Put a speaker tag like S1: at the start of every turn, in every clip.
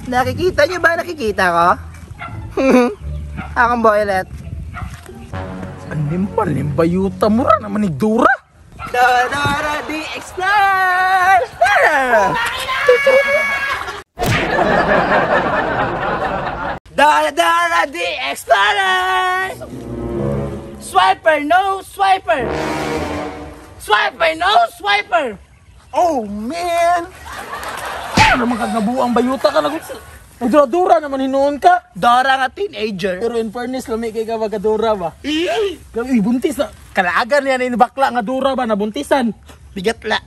S1: Nakikita niyo ba? Nakikita ko? Akong boylet.
S2: Anim pa, limbayuta mura naman ni Dora.
S1: Dora the Explorer! Dora Dora the Explorer! Swiper, no swiper! Swiper, no swiper!
S2: Oh man! Ano naman kag nabuang bayuta ka? Nagdura-dura naman hinuon ka.
S1: Dora nga teenager.
S2: Pero in fairness, lami kay ka magkadura ba? Uy, buntis na. Kalaagan niya na bakla nga dura ba? Nabuntisan.
S1: Bigat la.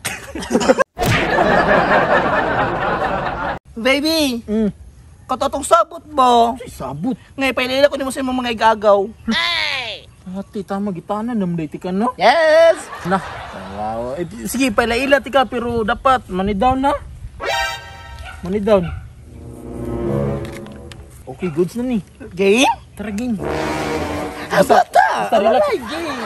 S1: Baby! Katotong sabot ba?
S2: Ay, sabot.
S1: Ngayon, pailila ko nimo sa imong mga igagaw. Ay!
S2: Ate, tama, gitanan. Namday ka, no?
S1: Yes!
S2: Na. Wow. Eh, sige, pailaila tika, pero dapat money down na. Money down. Okay, goods na ni.
S1: Game?
S2: Tara, game.
S1: Basta, basta
S2: relax.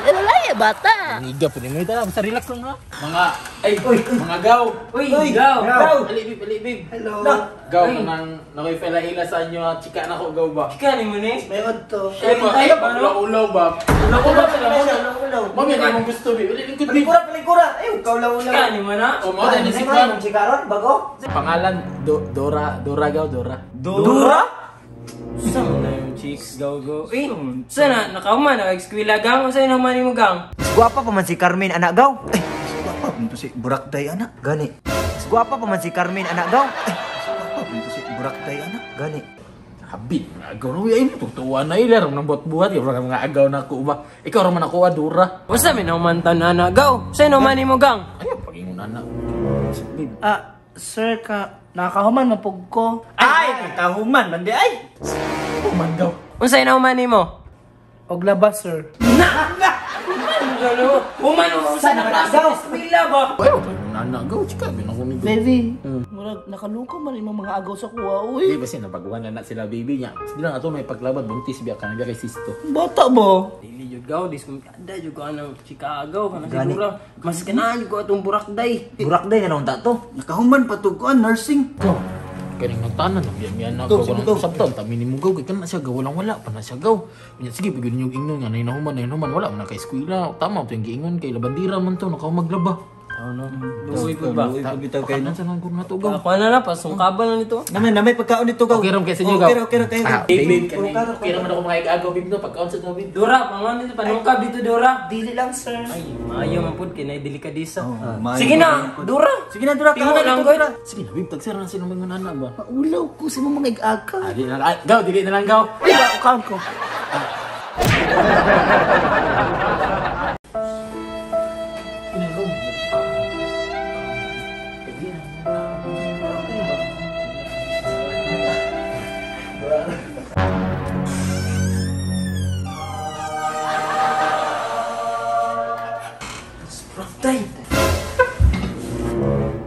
S1: Alalay, bata.
S2: Niga po ni mo. Basta relax lang ha. Mga, ay, uy, mga gaw.
S3: Uy, gaw.
S2: Gaw. Ali, bib, ali, bib.
S1: Hello.
S2: Gaw, kanang nakoy pela-ila sa inyo ha. Chika na ko, gaw ba?
S3: Chika ni mo ni?
S1: Mayroon to.
S2: Ay, ulaw-ulaw ba? Ulaw-ulaw sila mo. Mami, ano mong gusto, bib? Ali, lingkod, bib.
S4: Palikura, palikura. Ay, ikaw ulaw-ulaw.
S3: Chika ni mo na?
S2: O, mo, dahil si Juan.
S4: Chika ron, bago?
S2: Pangalan, Dora, Dora, gaw, Dora.
S3: Dora? Saan na yung chicks, go go? Eh, sana, nakauman, naka-eskwela gang, o sa'yo naman mo gang?
S4: Guwapa pa man si Carmen, anak gaw. Eh, guwapa pa man si Burakday, anak. Gani. Guwapa pa man si Carmen, anak gaw. Eh, guwapa pa man si Burakday, anak. Gani.
S2: Habit, mga agaw na, uy, ay, tutuwa na ila, ram ng buhat-buhat, yung mga agaw na ako ba? Ikaw raman ako, Dora.
S3: Basta may naumantan, anak gaw. Sa'yo naman mo gang?
S2: Ay, pag-ingon, anak.
S1: Ah, sir, ka, nakahuman, mapug ko.
S4: Ay, nakahuman, mandi ay!
S2: Human daw.
S3: Unsay na human nimo?
S1: Og labas, sir.
S3: Na! Human! Human! Usa na klase sa eskwela ba?
S2: Ay, anak gaw, chika, binako ni
S1: Baby, murag nakaluko man imong mga agaw sa kuha, uy.
S2: Di basta nabaguhan na na sila baby niya. Sige lang ato may paglaban buntis biya ka na kay sisto.
S1: Bata ba?
S3: Dili jud gaw, diskumpiyada jud ko anang Chicago kana siguro. Mas ganahan jud ko atong Burakday.
S4: Burakday na naunta to.
S5: Nakahuman pa to kuan nursing.
S2: Go. Kaning nagtanan nang biyan na gaw kanang sabtan tami nimo gaw kay kana siya gaw walang wala pa na siya gaw. Unya sige pag yun yung ingnon nga nay nahuman wala man na kay eskwela. Tama to yung giingon kay labandira man to nakaumaglaba.
S3: Ano? Luoy po ba?
S5: Luoy po bitaw kayo.
S2: Pakanan sa nang na to gaw.
S3: Ako na na pasungkaban na nito.
S5: Namay pagkaon nito gaw.
S2: Okay ram kay sa inyo gaw.
S5: Okay ra kayo.
S2: Babe, okay ra man ako mga igaagaw babe no pagkaon sa babe.
S3: Dora, pangon dito panungkab dito Dora.
S1: Dili lang sir.
S3: Ay, maayo man pud kay nay delikadesa. Sige na, Dora.
S5: Sige na Dora,
S3: kaon na dito.
S2: Sige na babe, tagsira na sila mga nana ba.
S1: Maulaw ko sa mga igaagaw.
S2: Dili na lang gaw, dili na lang gaw.
S1: Di ba ukaon ko?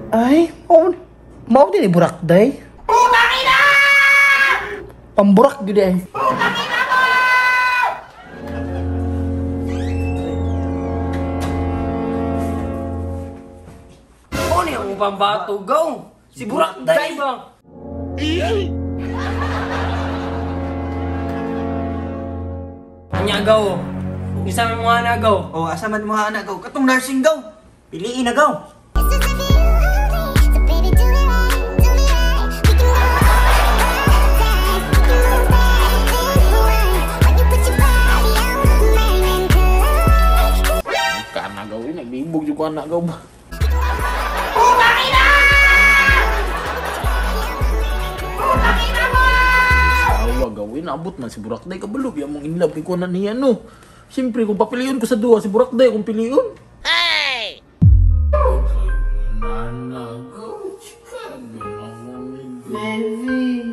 S1: Ay, oh, mao din Burakday. Putang ina! Pamburak gyud ay. Putang ina mo!
S3: Oni ang pambato gaw. Si Burakday ba? Nya gaw. Isa man mo ana gaw.
S5: Oh, asa man mo ana gaw? Katong nursing gaw.
S4: Piliin na gaw.
S2: Nagbibog yung anak gaw ba?
S1: Putang ina! Putang ina mo!
S2: Sawa gawin, abot man si Burakday kabalo. Biya mong inlove kay kuha na niya no. Siyempre kung papiliyon ko sa duha, si Burakday kung piliyon.
S1: Ay!
S2: Nana gaw, chika.
S1: Baby.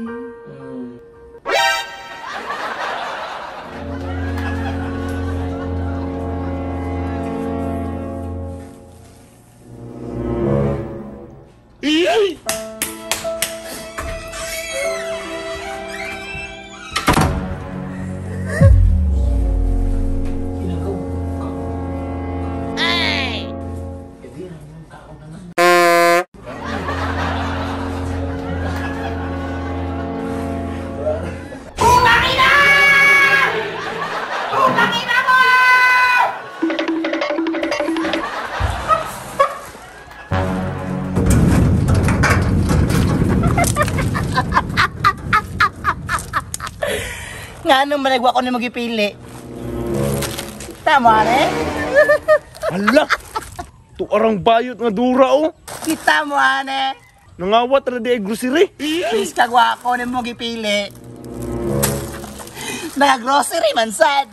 S1: Nga anong managwa ko ni magipili? Tama ane?
S6: Hala! Tuarang bayot nga dura oh.
S1: Kita mo ane?
S6: Nangawat ra di ay grocery.
S1: Please kagwa ko ni magipili. Naka-grocery man sad.